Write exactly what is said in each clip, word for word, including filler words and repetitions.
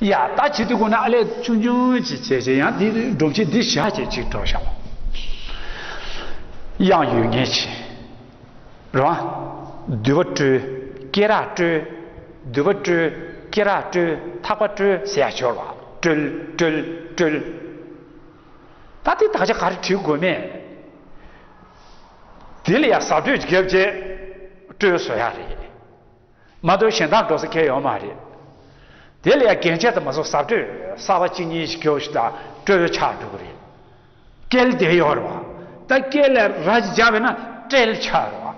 ཡ་ད་བྱེད་དུས་ཁོ་ན་ཨ་ལས་ཆུང་ཆུང་ཅིག་བྱས་བྱས་ཡང་འདི་སྒྲོམ་གཞི་འདི་བཞག་བྱས་ཅིག་འགྲོ་བཞག་པ། དབྱངས་ཡོད་ངེས་ཆེ། རེད་བ། མདུད་པ་སྤྲོད། སྐེ་རགས་སྤྲོད། མདུད་པ་སྤྲོད། སྐེ་རགས་སྤྲོད། ཐག་པ་སྤྲོད་ཟེར་ཡ་ཤོར་བ། སྤྲོད་སྤྲོད་སྤྲོད། ད་དེ་དག་ཆ་ག་རེ་བྲིས་དགོས་མེད། དེ་ལ་ཡང་ཟབ་སྤྲོས་བརྒྱབ་རྗེས་སྤྲོད་བཟོ་ཡ་རེད། མ་གཏོགས་གཞན་དག་འགྲོ་ས་ཁེལ་ཡོད་མ་རེད། དེ་ལ་ཡང་རྒྱན་ཆ་དང་མ་སོགས་ཟབ་སྤྲོས་གསར་པ་གཅིག་གཉིས་ཤིག་བརྒྱབ་ཞིག་དང་སྤྲོད་ཆགས་འགྲོ་གི་རེད། སྐེལ་བསྡད་ཡོད་རེད་བ། ད་སྐེལ་ལ་ར་ཅིག་སྦྱར་བས་ན་སྤྲེལ་ཆགས་རེད་བ།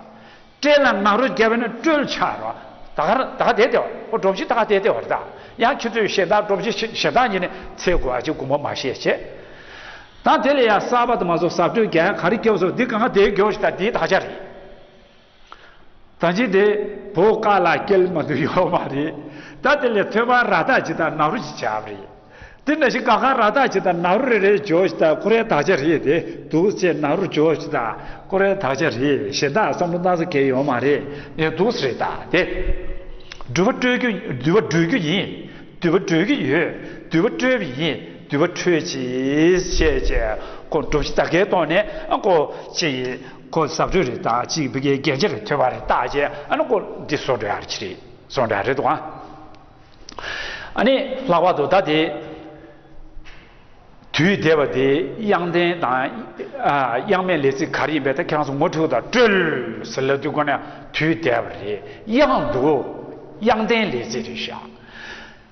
སྤྲེལ་ལ་ནག་རོ་བརྒྱབ་པས་ན་སྤྲོལ་ཆགས་རེད་བ། ད་ག་ར་ད་ག་བསྡད་བསྡད་བ་རེད། ཁོ་སྒྲོམ་གཞི་ད་ག་བསྡད་བསྡད་བ་རེད་ད། ཡང་ཁྱོད་ཚོས་གཞན་དག་སྒྲོམ་གཞི་གཞན་དག་ཉིད་ནས་འཚོལ་དགོས་པ་ཅིག་དགོངས་པ་མ་བཞེས་བྱས། ད་དེ་ལ་ཡང་གསར་པ་དང་མ་སོགས་ཟབ་སྤྲོས་རྒྱག་ཡ་ག་རེ་བརྒྱབ་སོང་། འདི་གང་ག་དེ་བརྒྱབ་ཞིག་ད་འདིའི་དག་ཆ་རེད། ད་ཅི་དེ་བོ་ཀ་ལ་སྐེལ་མ་ཐུབ་ཡོད་མ་རེད། ད་དེ་ལས་ཐོད་པ་ར་ད་ཅི་ད་ནག་རུ་ཅི་བྱ་བ་རེད། དེ་ནང་བཞིན་ག་ག་ར་ད་ཅི་ད་ནག་རུ་རེ་རེ་འཇོག་ཅི་ད་ཁོ་རའི་དག་ཆ་རེད། དེ་འདུག་ཅེས་ནག་རུ་འཇོག་ཅི་ད་ཁོ་རའི་དག་ཆ་རེད། གཞན་དག་བསམ་བློ་བཏང་ས་གལ་ཡོད་མ་རེད། ཡོད་འདུག་ས་རེད་ད་དེ། འདུད་པ་སྤྲོད་རྒྱུ་འདུད་པ་སྤྲོད་རྒྱུ་ཡིན། འདུད་པ་སྤྲོད་ཀྱི་ཡོད། འདུད་པ་སྤྲོད་པ་ཡིན། འདུད་པ་འཕྲོད་ཅིག་བཤད་བྱས་ཁོ་སྒྲོམ་གཞི་ད་གའི་ཐོག་ནས་ཨ་ཁོ་ཅི་ཁོ་ཟབ་སྤྲོས་རེད་ད་ཅིག་བི་གའི་རྒྱན་ཆ་རེད་ཐོད་པ་རེད་ད་བྱས་ཨ་ནི་ཁོ་འདི་བཟོ་འདྲ་ཡ་རེད་ཅི་རེད་བཟོ་འདྲ་རེད་འདུག་ཨ། ཨ་ནི་ལྷག་པར་དུ་ད་དེ། དུས་འདས་པ་དེ་དབྱངས་ལྡན་དང་ཨ་དབྱངས་མེད་ལས་ཚིག་ག་རེ་ཡིན་པས་ད་ཁྱེད་རང་ཚོ་ངོ་སྤྲོད་དང་སྤྲོལ་ཟེར་ལབ་དུས་ཁོ་ན་དུས་འདས་པ་རེད། དབྱངས་འདུག་དབྱངས་ལྡན་ལས་ཚིག་རེད་ཤག་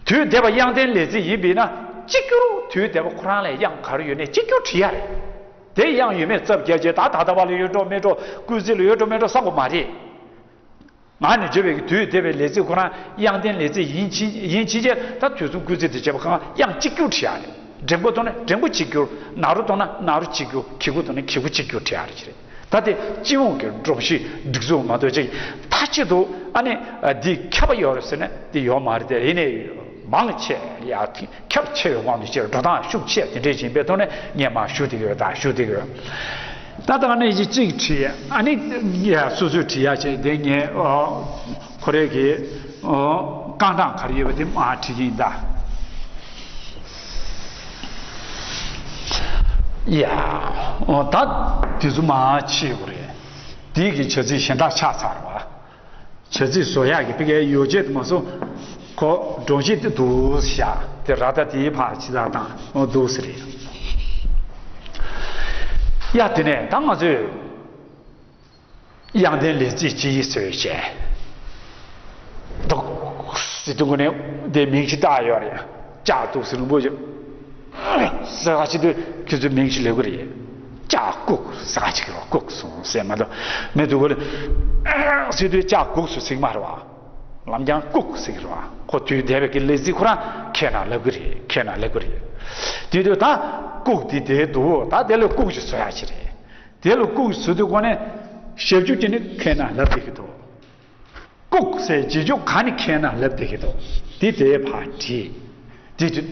དུས་འདས་པ་དབྱངས་ལྡན་ལས་ཚིག་ཡིན་པས་ན་གཅིག་གྱུར་དུས་འདས་པ་ཁོ་རང་ལ་དབྱངས་ག་རེ་ཡོད་ནས་གཅིག་གྱུར་བྲིས་ཡ་རེད། དེ་དབྱངས་ཡོད་མེད་ཚབ་བརྒྱབ་རྗེས་ད་ད་ལྟ་བ་ལ་ཡོད་འགྲོ་མེད་འགྲོ་སྐུལ་ཚིག་ལ་ཡོད་འགྲོ་མེད་འགྲོ་བསམ་དགོས་མ་རེད། ང་ནི་བརྗོད་པའི་དུས་འདས་པའི་ལས་ཚིག་ཁོ་རང་དབྱངས་ལྡན་ལས་ཚིག་ཡིན་ཕྱིན་ཡིན་ཕྱིན་ཆད་ད་དུས་གསུམ་སྐུལ་ཚིག་དེ་བྱེད་པ་གང་དབྱངས་གཅིག་གྱུར་བྲིས་ཡ་རེད། འགྲེང་བུ་ཐོག་ན་འགྲེང་བུ་གཅིག་གྱུར། ནག་རུ་ཐོག་ན་ནག་རུ་གཅིག་གྱུར། གི་གུ་ཐོག་ན་གི་གུ་གཅིག་གྱུར་བྲིས་ཡ་རེད་ཅེ་རེད། ད་དེ་སྤྱི་ཡོངས་ཀྱི་སྒྲོམ་གཞི་སྒྲིག་འཛུགས་མ་གཏོགས་ཅིག་མཐའ་གཅིག་ཏུ་ཨ་ནི་འདི་ཁྱབ་པ་ཡོད་རེད་ཟེར་ན་འདི་ཡོད་མ་རེད་དེ་ཡིན་ནའི་མང་ཆེ་ཡ་ཁྱབ་ཆེ་བའི་དབང་དུ་བྱས་འགྲོ་སྟངས་ཤུགས་ཆེ་དེ་འདྲས་ཡིན་པའི་ཐོག་ནས་ངས་མར་ཞུ་བསྡད་ཀྱི་ཡོད་ད་ཞུ་བསྡད་ཀྱི་ཡོད། ད་ལྟ་ནས་ཅི་གཅིག་བྲིས་ཨ་ནི་ཡ་སོ་སོས་བྲིས་ཡ་བྱས་དེ་ངས་ཨོ་ཁོ་རེ་གི་ཨོ་རྐང་གྲངས་ག་རེ་ཡོད་པ་དེ་མར་བྲིས་ཀྱི་ཡིན་ད། ཡ་ཨོ་ད་དེ་ཚོ་མར་ཕྱེ་དགོས་རེད། དེ་གི་བྱ་ཚིག་གཞན་དག་ཆགས་ཚར་བ། བྱ་ཚིག་བཟོ་ཡག་གི་ཕ་གིའི་ཡོ་བྱད་དུ་མ་སོང་། ཁོ་སྒྲོམ་གཞི་དེ་འདུག་བཞག་དེ་ར་ད་དེའི་ཕར་ཕྱི་ལ་བཏང་འོ་འདུག་ཟེར་རེད། ཡ་དེ་ནས་ད་ང་ཚོས་དབྱངས་ལྡན་ལས་ཚིག་སྤྱི་ཡི་བཟོས་བྱས། འདུག་ཟེར་དུས་ཀུན་ནས་དེ་མིང་ཞིག་བཏགས་ཡོད་རེད། ལྕགས་འདུག་ཟེར་རིང་པོ་ཞིག་ཟེར་ག་ཅི་དུས་ཁྱོད་ཚོས་མིང་ཞིག་ལབ་གི་རེད། ལྕགས་ལྐུགས་ཟེར་ག་ཅི་གི་རོ་ལྐུགས་སོང་ཟེར་མ་གཏོགས་མི་འདུག་གོ་ལེ། ཟེར་དུས་ལྕགས་ལྐུགས་སུ་ཟིག་མ་རེད་བ། ལམ་རྒྱང་ལྐུགས་ཟེར་གི་རེད་བ། ཁོ་དུས་འདས་པའི་གི་ལས་ཚིག་ཁོ་རང་ཁྱེད་རང་ལབ་གི་རེད། ཁྱེད་རང་ལབ་གི་རེད། དེ་དུས་ད་ལྐུགས་དེ་དེ་འདུག་ད་དེ་ལས་ལྐུགས་ཞིག་བཟོ་ཡ་ཅི་རེད། དེ་ལ་ལྐུགས་ཞིག་བཟོ་དུས་གོ་ནས་ཞབས་ཀྱུ་ཅི་ནི་ཁྱེད་རང་ལབ་བསྡད་གི་འདུག་ལྐུགས་ཟེར་རྗེས་འཇུག་ག་ནི་ཁྱེད་རང་ལབ་བསྡད་ཀྱི་འདུག་འདི་དེའི་ཕར་བྲིས། འདི་དུས་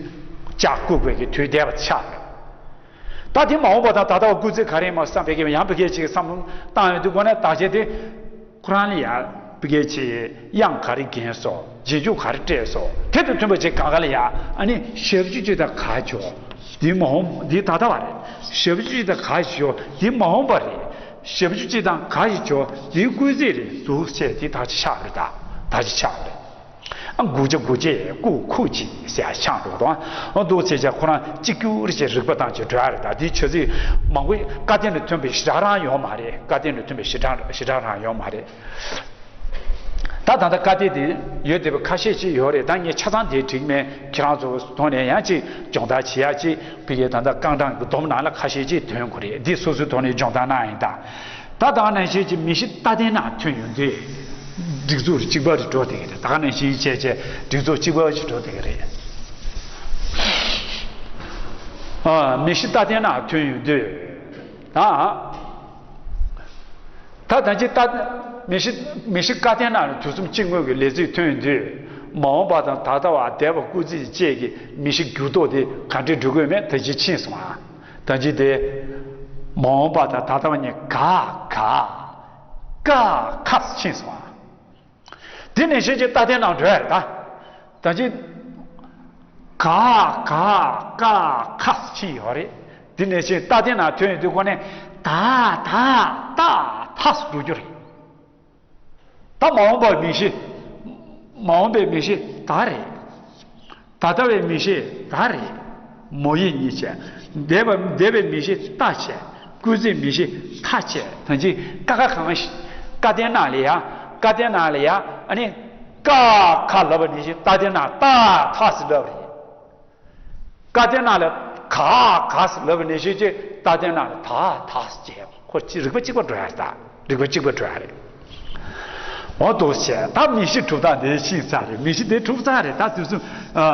ལྕགས་ལྐུགས་པའི་གི་དུས་འདས་པ་ཆགས་རེད། ད་དེ་མ་འོངས་པ་དང་ད་ལྟ་བ་སྐུལ་ཚིག་ག་རེ་ཡིན་མ་བསམ་པའི་གི་ཡང་ཕ་གི་ཅིག་བསམ་བློ་བཏང་ཡོང་དུས་གོ་ནས་བདག་བྱེད་དེ་ཁོ་རང་ལ་ཡ་ཕ་གི་ཅིག་དབྱངས་ག་རེ་བརྒྱན་སོང་རྗེས་འཇུག་ག་རེ་སྤྲད་སོང་དེ་དང་མཐུན་པ་ཅིག་གང་ག་ལ་ཡ་ཨ་ནི་ཞབས་ཀྱུ་ཅིག་དང་ག་འཇོག་འདི་མ་འོངས་འདི་ད་ལྟ་བ་རེད། ཞབས་ཀྱུ་ཅིག་དང་ག་འཇོག་འདི་མ་འོངས་པ་རེད། ཞབས་ཀྱུ་གཅིག་དང་ག་ཞིག་བྱོ་དེའི་སྐུལ་ཚིག་རེད་འདུག་ཅེས་དེ་ད་ཅི་ཆགས་རེད་ད། ད་ཅི་ཆགས་རེད། ཨ་འགུག་བྱ་འགུག་བྱེད་བཀུག་ཁུག་ཅིག་ཟེར་ཡ་ཆགས་འགྲོ་དང་ཨ་འདུག་ཅེས་བྱ་ཁོ་རང་གཅིག་གྱུར་ཅེས་རིག་པ་དང་ཅིག་འགྲོ་ཡ་རེད་ད། དེའི་བྱ་ཚིག་མང་པོ་བཀའ་བསྟན་ལ་ཐོན་པའི་ཞེ་དྲག་རང་ཡོད་མ་རེད། བཀའ་བསྟན་ལ་ཐོན་པའི་ཞེ་དྲག་ཞེ་དྲག་རང་ཡོད་མ་རེད། ད་ད་ལྟ་བཀའ་བསྟན་དེ་ཡོད་བསྡད་པ་ཁ་ཤས་ཅིག་ཡོད་རེད། ད་ངས་ཆ་ཚང་དེ་བྲིས་མེད། ཁྱེད་རང་ཚོ་ཐོག་ནས་ཡང་ཅིག་སྦྱོང་བརྡར་བྱེད་ཡ་ཅིག་ཕ་གིའི་ད་ལྟ་རྐང་གྲངས་ཀྱི་སྡོམ་ནང་ལ་ཁ་ཤས་ཅིག་ཐོན་དགོས་རེད། འདི་སོ་སོའི་ཐོག་ནས་སྦྱོང་བརྡར་གནང་ཡིན་ད། ད་ད་ག་ནང་བཞིན་གྱི་མི་གཤིས་རྟག་བརྟན་ནང་ཐོན་ཡོང་དུས་སྒྲིག་འཛུགས་གཅིག་པ་རེ་འགྲོ་བསྡད་ཀྱི་རེད། ད་ག་ནང་བཞིན་བྱས་བྱས་སྒྲིག་འཛུགས་གཅིག་པ་ཞིག་འགྲོ་བསྡད་ཀྱི་རེད། ཨ་མི་གཤིས་རྟག་བརྟན་ནང་ཐོན་ཡོང་དུས་ད། ད་ད་ཅི་ད་མི་གཤིས་མི་གཤིས་བཀའ་བསྟན་ནང་ལ་དུས་གསུམ་སྤྱི་དངོས་ཀྱི་ལས་ཚིག་ཐོན་དུས་མ་འོངས་པ་དང་ད་ལྟ་བ་འདས་པ་སྐུལ་ཚིག་བཅས་ཀྱི་མི་གཤིས་འགྱུར་ལྡོག་དེ་ག་འདྲས་འགྲོ་གི་ཡོད་མེད་ད་ཅི་ཕྱིན་སོང་ཨ། ད་ཅི་དེ་མ་འོངས་པ་དང་ད་ལྟ་བ་གཉིས་ག་ག་ཀ་ཁ་ཕྱིན་སོང་ཨ། དེ་ནས་ཤེས་ཀྱི་རྟག་བརྟན་ནང་འགྲོ་ཡ་རེད་ད། ད་ཅི་ ག་ག་ཀ་ཁ་ཕྱིན་ཡོད་རེད། དེ་ནས་ཕྱིན་ཏ་དེ་ན་ཐོན་ཡོང་དུས་ཁོ་ནས་ད་ད་ད་ཐ་སུ་འགྲོ་རྒྱུ་རེད། ད་མ་འོངས་པའི་མིང་གཞི། མ་འོངས་པའི་མིང་གཞི་ད་རེད། ད་ལྟ་བའི་མིང་གཞི་ད་རེད། མོ་ཡིག་གཉིས་བྱས། འདས་པ་འདས་པའི་མིང་གཞི་ད་བྱས། སྐུལ་ཚིག་མིང་གཞི་ད་བྱས། ད་ཅི་ཀ་ཁ་གང་ཞིག་ཀ་དེ་ན་ལ་ཡ། ཀ་དེ་ན་ལ་ཡ། ཨ་ནི་ཀ་ཁ་ལབ་པ་ནི་ཞིག་ད་དེ་ན་ད་ཐ་སི་ལབ་རེད། ཀ་དེ་ན་ལ་ག་ག་སི་ལབ་ནས་ཤེས་ཀྱི་ད་དེ་ན་ལ་ད་ད་སི་བྱས་ཁོ་ཅི་རིག་པ་གཅིག་པ་འགྲོ་ཡ་རེད། ད་རིག་པ་གཅིག་པ་འགྲོ་ཡ་རེད། འོ་འདུག་བྱས་ད་མིང་གཞི་གྲུབ་སྟངས་དེ་ཤེས་ཚར་རེད། མིང་གཞི་དེ་གྲུབ་ཚར་རེད། ད་དུས་གསུམ་ཨ་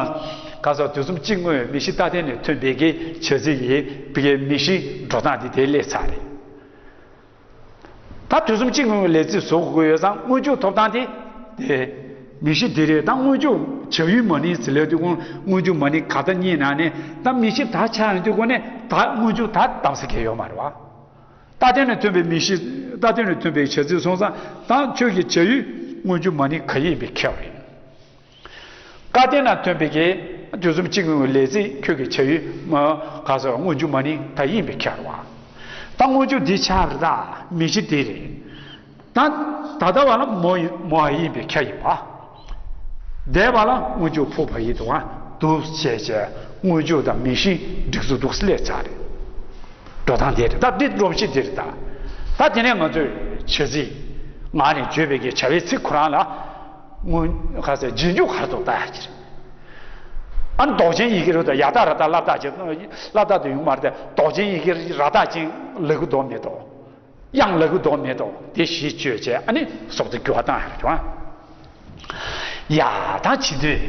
ག་སོགས་དུས་གསུམ་གཅིག་དངོས་མིང་གཞི་ད་དེ་ནས་ཐོན་པའི་གི་བྱ་ཚིག་ཡིན་པའི་གི་མིང་གཞི་འགྲོ་སྟངས་དེ་དེ་སླེབས་ཚར་རེད། ད་དུས་གསུམ་གཅིག་སྔོན་གྱི་ལས་ཚིག་བཟོ་དགོས་ཡོད་ཙང་སྔོན་འཇུག་ཐོབ་སྟངས་དེ། དེ། མིང་གཞི་དེ་རེད། ད་སྔོན་འཇུག་བྱ་ཡུལ་མ་ནིང་ཟེར་ལས་དུས་སྔོན་སྔོན་འཇུག་མ་ནིང་ག་ད་གཉིས་ནང་ནས་ད་མིང་གཞི་ད་ཆགས་ཡོང་དུས་སྒོ་ནས་ད་སྔོན་འཇུག་ད་གདམ་ས་གལ་ཡོད་མ་རེད་བ། ད་ལྟ་ནས་ཐོན་པའི་མིང་གཞི། ད་ལྟ་ནས་ཐོན་པའི་བྱ་ཚིག་སོང་ཙང་ད་ཁྱོད་ཀྱི་བྱ་ཡུལ་སྔོན་འཇུག་མ་ནིང་ག་ཡིན་པའི་ཁྱབ་རེད། ཀ་དེ་ན་ཐོན་པའི་གི་དུས་གསུམ་གཅིག་སྔོན་གྱི་ལས་ཚིག་ཁྱོད་ཀྱི་བྱ་ཡུལ་མ་ག་སོགས་སྔོན་འཇུག་མ་ནིང་ད་ཡིན་པའི་ཁྱབ་བ། ད་སྔོན་འཇུག་འདི་ཆགས་རེད། ད་མིང་གཞི་འདི་རེད། ད་ད་ལྟ་བ་ལ་མོ་ཡིན་མོ་ཨ་ཡིན་པའི་ཁྱབ་ཡིན་པ། འདས་པ་ལ་སྔོན་འཇུག་ཕོ་བ་ཡིན་དུ་བ་འདུག་བྱས་བྱས་སྔོན་འཇུག་དང་མིང་གཞི་སྒྲིག་འཛུགས་འདུག་སླེབས་ཚར་རེད། འགྲོ་སྟངས་དེ་རེད། ད་འདི་སྒྲོམ་གཞི་འདི་རེད། ད་ད་དེ་ནས་ང་ཚོས་བྱ་ཚིག་ངག་ནས་བརྗོད་པའི་གི་བྱ་བའི་ཚིག་ཁོ་རང་ལ་སྔོན་ག་ཟེར་རྗེས་འཇུག་ག་རེ་འདུག་ལྟ་ཡ་གི་རེད། ཨ་ནི་འདོགས་ཅན་ཡི་གེ་རུ་དང་ཡ་བཏགས་ར་བཏགས་སླ་བཏགས་ཅན། སླ་བཏགས་དུ་ཡོང་མ་རེད་དེ། འདོགས་ཅན་ཡི་གེ་ར་བཏགས་ཅན་ལ་གུ་འདོགས་མེད་དོ། དབྱངས་ལ་གུ་འདོགས་མེད་དོ། དེ་གཞི་བཅོས་བྱས་ཨ་ནི་སོགས་དེ་འགྱུར་བ་བཏང་ཡ་རེད་བྱུང་ཨ། ཡ་ད་བྱེད་དུས་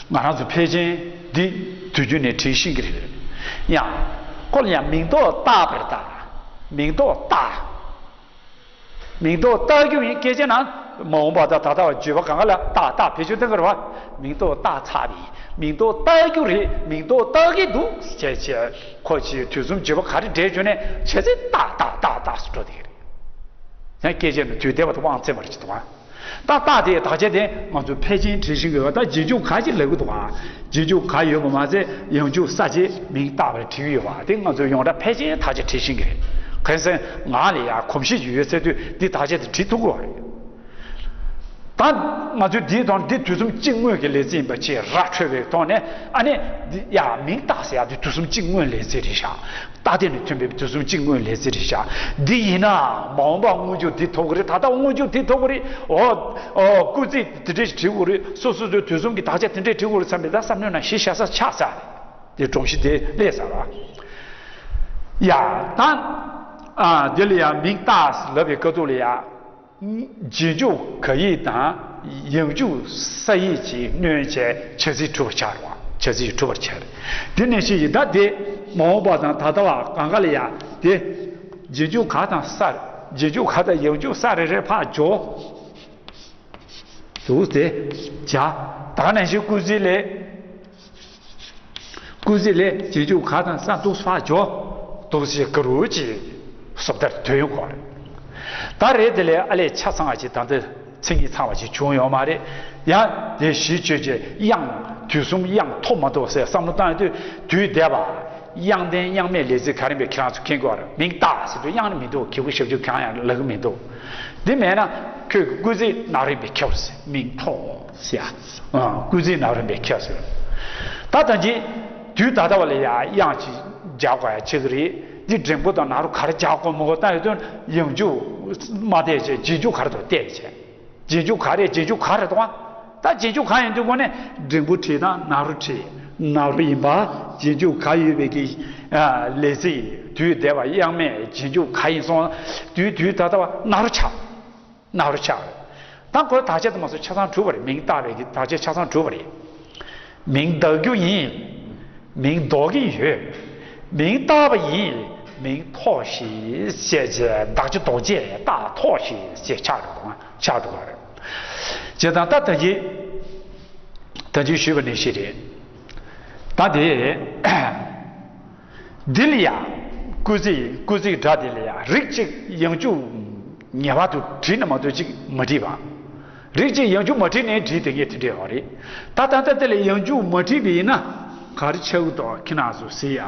ང་རང་ཚོ་ཕལ་ཆེར་འདི་དུས་རྒྱུན་ནས་བྲིས་ཤེས་ཀྱི་རེད། ཡང་ཁོ་ལ་ཡང་མིང་འདོགས་བཏགས་པར་བལྟ། མིང་འདོགས་བཏགས། མིང་འདོགས་བཏགས་རྒྱུ་ཡིན་སྐད་ཆ་ན་མ་འོངས་པ་དང་ད་ལྟ་བ་བརྗོད་པ་གང་ག་ལ་བཏགས་བཏགས་བེད་སྤྱོད་གཏོང་གི་རེད་བ། མིང་འདོགས་བཏགས་ཚར་བས་མིང་འདོགས་བཏགས་རྒྱུ་རེད། མིང་འདོགས་བཏགས་ཀྱི་འདུག་ཅེས་བྱས་ཁོ་ཆེའི་དུས་གསུམ་བརྗོད་པ་ག་རེ་འདྲེས་བྱུང་ནས་བྱས་ཚེ་བཏགས་བཏགས་བཏགས་བཏགས་སུ་འགྲོ་དེ་རེད། ཡང་སྐད་ཆ་ནི་དུས་འདས་པ་དང་དབང་བཙན་པར་བྱེད་དོ། ད་རྟགས་དེ་དག་ཆ་དེ་ང་ཚོ་ཕལ་ཆེར་བྲིས་ཤིང་དགོས་པ། ད་རྗེས་འཇུག་ག་ཅིག་ལབ་ཀྱི་འདུག་ག་རྗེས་འཇུག་ག་ཡོད་པ་མ་ཟད་ཡང་འཇུག་ས་བཅད་མིང་བཏགས་པར་བྲིས་ཡོད་པ་དེ་ང་ཚོ་ཡོངས་གྲགས་ཕལ་ཆེར་དག་ཆ་བྲིས་ཤིང་གི་རེད། གང་ཟེར་ངག་ལ་ཡང་གོམས་གཤིས་ཅིག་ཡོད་ཚེ་དུས་འདི་དག་ཆ་དེ་བྲིས་ཐུབ་ཀྱི་རེད། ད་ང་ཚོས་འདིའི་ཐོག་འདི་དུས་གསུམ་གཅིག་སྔོན་གྱི་ལས་ཚིག་ཡིན་པ་ཅེས་ར་འཕྲོད་པའི་ཐོག་ནས་ཨ་ནི་འདི་ཡ་མིང་བཏགས་ཟེར་ཡ་འདི་དུས་གསུམ་གཅིག་སྔོན་ལས་ཚིག་རེད་ཤག་རྟགས་དེ་ནི་མཐུན་པའི་དུས་གསུམ་གཅིག་སྔོན་ལས་ཚིག་རེད་ཤག་འདི་ཡིན་ན་མ་འོངས་པ་སྔོན་འཇུག་འདི་ཐོབ་ཀྱི་རེད། ད་ལྟ་སྔོན་འཇུག་འདི་ཐོབ་ཀྱི་རེད། འོ་འོ་སྐུལ་ཚིག་དེ་འདྲས་ཞིག་བྲིས་དགོས་རེད། སོ་སོ་སོའི་དུས་གསུམ་གྱི་དག་ཆ་དེ་འདྲས་བྲིས་དགོས་རེད་བསམ་པའི་ད་བསམ་བློ་ནང་གཞི་བཞག་ས་ཆགས་ཚར་རེད། དེ་སྒྲོམ་གཞི་དེ་སླེབས་ཚར་བ། ཡ་ད་ཨ་འདི་ལ་ཡ་མིང་བཏགས་ལབ་པའི་སྐབས་ཐོག་ལ་ཡ། རྗེས་འཇུག་ག་ཡིག་དང་ཡང་འཇུག་ས་ཡིག་ཅིག་སྣོན་བྱས་བྱ་ཚིག་གྲུབ་པར་བྱ་རུང་བ། བྱ་ཚིག་གྲུབ་པར་བྱ་རེད། དེ་ནས་ཤེས་ཡིན་ད་དེ་མ་འོངས་པ་དང་ད་ལྟ་བ་གང་ག་ལ་ཡ་དེ་རྗེས་འཇུག་ག་དང་ས་རེད། རྗེས་འཇུག་ག་དང་ཡང་འཇུག་ས་རེ་རེ་ཕར་འཇོག་འདུག་སྟེ་བྱ། ད་ནས་ཤེས་སྐུལ་ཚིག་ལས། སྐུལ་ཚིག་ལས་རྗེས་འཇུག་ག་དང་ས་འདུག་ཕར་འཇོག་འདུག་ཞེས་ག་རུ་ཅིག་བཟོ་ལྟར་དོན་ཡོང་གོ་རེད། ད་རེད་དེ་ལས་ཨ་ལས་ཆ་ཚང་བ་ཅིག་ད་ལྟ་མཚན་ཉིད་ཚང་བ་ཅིག་བྱུང་ཡོད་མ་རེད། ཡང་དེ་གཞི་བཅོས་བྱས་དབྱངས་དུས་གསུམ་དབྱངས་ཐོབ་མ་ཐོབ་ཟེར་བསམ་བློ་བཏང་ཡོང་དུས་དུས་འདས་པ་དབྱངས་ལྡན་དབྱངས་མེད་ལས་ཚིག་ག་རེ་མེད་ཁྱེད་རང་ཚོ་མཁྱེན་གོ་རེད། མིང་བཏགས་ཟེར་དུས་དབྱངས་ནི་མི་འདུག་གི་གུ་ཞབས་ཀྱུ་གང་ཡང་ལབ་ཀྱི་མི་འདུག་འདི་མེད་ན་ཁྱོད་ཀྱི་སྐུལ་ཚིག་ནང་རིམ་པའི་ཁྱབ་ཟེར་མིང་ཐོབ། ཟེར་ཡ། ཨ། སྐུལ་ཚིག་ནང་རིམ་པའི་ཁྱབ་ཟེར། ད་ལྟ་ཅི། དུས་ད་ལྟ་བ་ལ་ཡ་དབྱངས་ཅིག་རྒྱག་དགོས་ཡ་ཆགས་ཀྱི་རེད། འདི་འགྲེང་བུ་དང་ནང་རུ་ག་རེ་རྒྱག་དགོས་མི་དགོས་ལྟ་ཡོད་དུས་ཡང་འཇུག་མ་བལྟས་བྱས་རྗེས་འཇུག་ག་རེ་འདུག་བལྟས་བྱས། རྗེས་འཇུག་ག་རེ་རྗེས་འཇུག་ག་རེ་འདུག་ཨ། ད་རྗེས་འཇུག་ག་ཡིན་དུས་སྒོ་ནས་འགྲེང་བུ་བྲིས་དང་ནང་རུ་བྲིས། ནང་རུ་ཡིན་པ་རྗེས་འཇུག་ག་ཡོད་པའི་གི་ལས་ཚིག་དུས་འདས་པ་དབྱངས་མེད་རྗེས་འཇུག་ག་ཡིན་སོང་དུས་དུས་ད་ལྟ་བ་ནང་རུ་ཆགས། ནང་རུ་ཆགས། ད་ཁོའི་དག་ཆ་དེ་མ་སོང་ཆ་ཚང་གྲུབ་པ་རེད། མིང་བཏགས་པའི་གི་དག་ཆ་ཆ་ཚང་གྲུབ་པ་རེད། མིང་བཏགས་རྒྱུ་ཡིན། མིང་འདོགས་ཀྱི་ཡོད། མིང་བཏགས་པ་ཡིན། མིང་ཐོབ་ཤིག་ཅེས་བྱས་དག་ཆ་འདོགས་བྱས་བཏགས་ཐོབ་ཤིག་ཅེས་ཆགས་འགྲོ་དང་ཆགས་འགྲོ་བ་རེད། བྱས་ཙང་ད་ད་གིན་ད་གིན་ཞུས་པ་ནང་བཞིན་རེད། ད་དེ། འདི་ལ་ཡང་སྐུལ་ཚིག་སྐུལ་ཚིག་སྒྲ་དེ་ལ་ཡང་རིགས་གཅིག་ཡང་འཇུག་ངེས་པར་དུ་བྲིས་ན་མ་གཏོགས་ཅིག་མ་བྲིས་པ། རིགས་གཅིག་ཡང་འཇུག་མ་བྲིས་ནས་བྲིས་དེ་ངས་དེ་འདྲས་ཡོད་རེད། ད་ད་ལྟ་དེ་ལ་ཡང་འཇུག་མ་བྲིས་པ་ཡིན་ན་ག་རེ་ཆགས་ཀྱི་འདུག་ཁྱེད་རང་ཚོ་གཟིགས་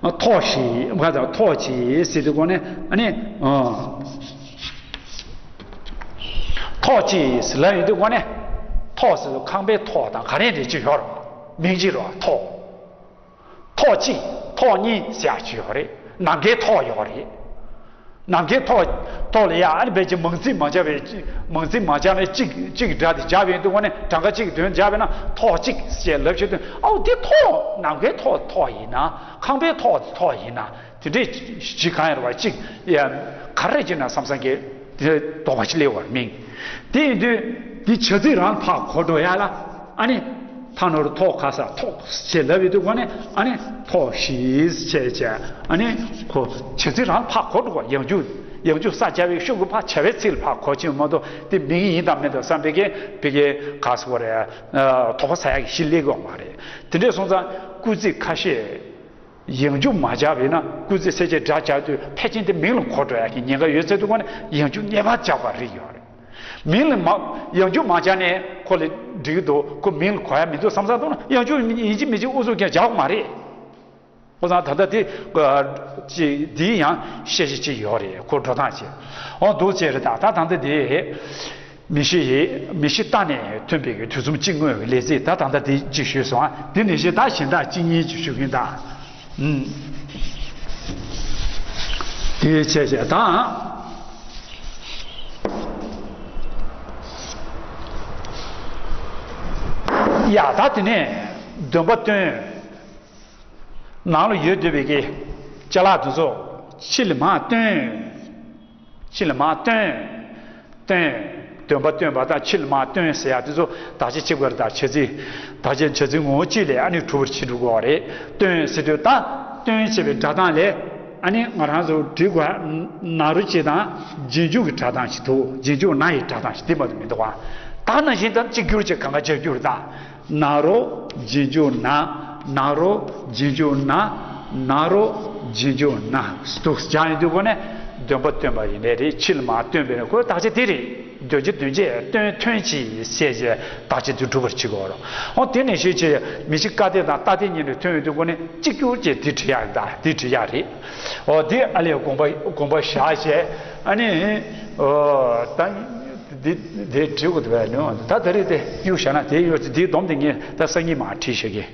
ཨ། ཐོག་ཞེས་མ་ད་ཐོག་ཅེས་ཟེར་དུས་གོ་ནས་ཨ་ནི། ཐོག་ཅེས་ཟེར་ལབ་ཡོང་དུས་གོ་ནས། ཐོག་ཟེར་དུས་ཁང་པའི་ཐོག་དང་ག་རེ་འདྲ་ཅིག་ཡོད་རེད། མིང་ཅིག་རེད་བ། ཐོག་ཐོག་གཅིག་ཐོག་གཉིས་ཟེར་ཡག་ཅིག་ཡོད་རེད། ནམ་མཁའི་ཐོག་ཡོད་རེད། ནམ་མཁའི་ཐོག་ཐོག་ལ་ཡ་ཨ་ནི་བས་ཀྱི་མང་ཚིག་མ་སྦྱར་བའི་མང་ཚིག་མ་སྦྱར་ནས་གཅིག་གཅིག་སྒྲ་དེ་སྦྱར་བའི་དུས་ངོ་ནས་གྲངས་ཀ་གཅིག་གི་དོན་སྦྱར་བས་ན་ཐོག་གཅིག་ཞེས་ལབ་བྱེད་དུས་ཨའུ་དེ་ཐོག་ནམ་མཁའི་ཐོག་ཐོག་ཡིན་ན་ཁང་པའི་ཐོག་ཐོག་ཡིན་ན་དེ་འདྲས་ཞིག་གང་ཡིན་རེད་བ། གཅིག་ཡ་ག་རེ་བྱེད་ན་བསམ་བསམ་གྱི་དེ་དོགས་པ་ཞིག་སླེབས་པར་མིན། དེ་ཡིན་དུས་དེ་བྱ་ཚིག་རང་ཕར་གོ་འགྲོ་ཡ་ལ་ཨ་ནི། ཐ་ན་རུ་ཐོག་ཁ་ས་ཐོག་ཞེས་ལབ་ཡོད་དུས་གོ་ནས་ཨ་ནི་ཐོག་ཞེས་བྱས་བྱས་ཨ་ནི་ཁོ་བྱ་ཚིག་རང་ཕར་གོ་འགྲོ་བ། ཡང་འཇུག་ཡང་འཇུག་ས་སྦྱར་བའི་ཤུགས་ཀྱིས་ཕར་བྱ་བའི་ཚིག་ལ་ཕར་གོ་ཕྱིན་མ་གཏོགས་དེ་མིང་ཡིན་དང་མིན་དང་བསམ་པའི་གི་པའི་གི་ག་སོ་རེད། དོགས་པ་ཟ་ཡག་གི་གཞི་སླེབས་ཀྱི་ཡོད་མ་རེད། དེ་འདྲས་སོང་ཙང་སྐུལ་ཚིག་ཁ་ཤས་ཡང་འཇུག་མ་སྦྱར་བས་ན་སྐུལ་ཚིག་གསལ་བྱེད་སྒྲ་སྦྱར་དུས་ཕལ་ཆེར་དེ་མིང་ལ་གོ་འགྲོ་ཡག་གི་ཉེན་ཁ་ཡོད་ཚད་དུས་གོ་ནས་ཡང་འཇུག་ངེས་པར་སྦྱར་བ་རིགས་ཡོད་རེད། མིང་ལ་མ་ཡང་འཇུག་མ་སྦྱར་ནས་ཁོ་ལ་འགྲིག་གི་འདུག་ཁོ་མིང་ལ་གོ་ཡ་མི་འདུག་བསམ་བསམ་འདུག་ན་ཡང་འཇུག་ཡིན་གཅིག་མིན་གཅིག་ཨུ་ཚུགས་ཀྱང་རྒྱག་གི་མ་རེད། ཁོ་ཚང་ད་ལྟ་དེ་ཅིག་འདིའི་ཡང་བཤད་གཞི་ཅིག་ཡོད་རེད། ཁོ་འགྲོ་སྟངས་ཅིག་འོ་འདུག་ཅེས་རེད། ད་ད་ད་ལྟ་དེ་མི་ཤི་ཡི་མི་ཤི་རྟ་ནས་ཐོན་པའི་གི་དུས་གསུམ་གཅིག་དངོས་ཀྱི་ལས་ཚིག་ད་ད་ལྟ་དེ་ཅིག་ཞུས་སོང་ཨ། དེ་ནས་བཤད་ད་གཞན་དག་གཅིག་གཉིས་ཅིག་ཞུ་གིན་ད། ཨུམ། དེ་བྱས་བྱས་ད། ཡ་ད་དེ་ནས་འདོན་པ་སྟོན། ནང་ལ་ཡོད་བསྡད་པའི་གི་ཅ་ལག་དེ་ཚོ་ཕྱི་ལ་མར་སྟོན། ཕྱི་ལ་མར་སྟོན། སྟོན། འདོན་པ་སྟོན་པ་དང་ཕྱི་ལ་མར་སྟོན་ཟེར་ཡག་དེ་ཚོ་དག་ཆ་གཅིག་པ་རེད། ད་བྱ་ཚིག་དག་ཆ་བྱ་ཚིག་ངོ་བོ་གཅིག་ལས་ཨ་ནི་གྲུབ་པར་བྱེད་འགྲོ་དགོས་པ་རེད། སྟོན་ཟེར་དུས་ད་སྟོན་ཞེས་པའི་སྒྲ་གདངས་ལས་ཨ་ནི་ང་རང་ཚོ་འབྲི་དགོས་ན་རོ་གཅིག་དང་རྗེས་འཇུག་གི་སྒྲ་གདངས་ཤིག་འདུག་རྗེས་འཇུག་ན་ཡི་སྒྲ་གདངས་ཤིག་དེ་མ་གཏོགས་མི་འདུག་ག་ད་ནང་བཞིན་ད་གཅིག་གྱུར་གྱི་གང་ག་བྱ་རྒྱུར་ད། ན་རོ་རྗེས་འཇུག་ན། ན་རོ་རྗེས་འཇུག་ན། ན་རོ་རྗེས་འཇུག་ན། སྟུག་སྦྱང་ཡོང་དུས་ཁོ་ནས་འདོན་པ་སྟོན་པ་ཡིན་ནའི་རེད། ཕྱི་ལ་མར་སྟོན་པས་ནི་ཁོའི་དག་ཆ་དེ་རེད། འདོན་རྒྱུ་འདོན་བྱེད་སྟོན་ཐོན་ཅིང་ཟེར་བྱས་དག་ཆ་དེ་སྒྲུབ་པར་བྱེད་དགོས་རོ། འོ་དེ་ནས་ཤེས་བྱས་མི་ཤི་ཀ་སྟེ་དང་ཏ་སྟེ་གཉིས་ནས་ཐོན་ཡོང་དུས་ཁོ་ནས་གཅིག་གྱུར་གྱིས་དེ་བྲི་ཡག་ད་དེ་བྲི་ཡག་རེད། འོ་དེ་ཨ་ལས་དགོངས་པ་དགོངས་པ་བཞག་བྱས་ཨ་ནི། འོ་ད། འདི་འདི་བྲིས་དགོས་འདུག་བས་ནོ། ད་ད་རེས་དེ་གཡུག་བཞག་ན་དེ་གཡུག་དེའི་སྡོམ་དེ་ངས་ད་སང་ཉིན་མར་བྲིས་བཞག་གི།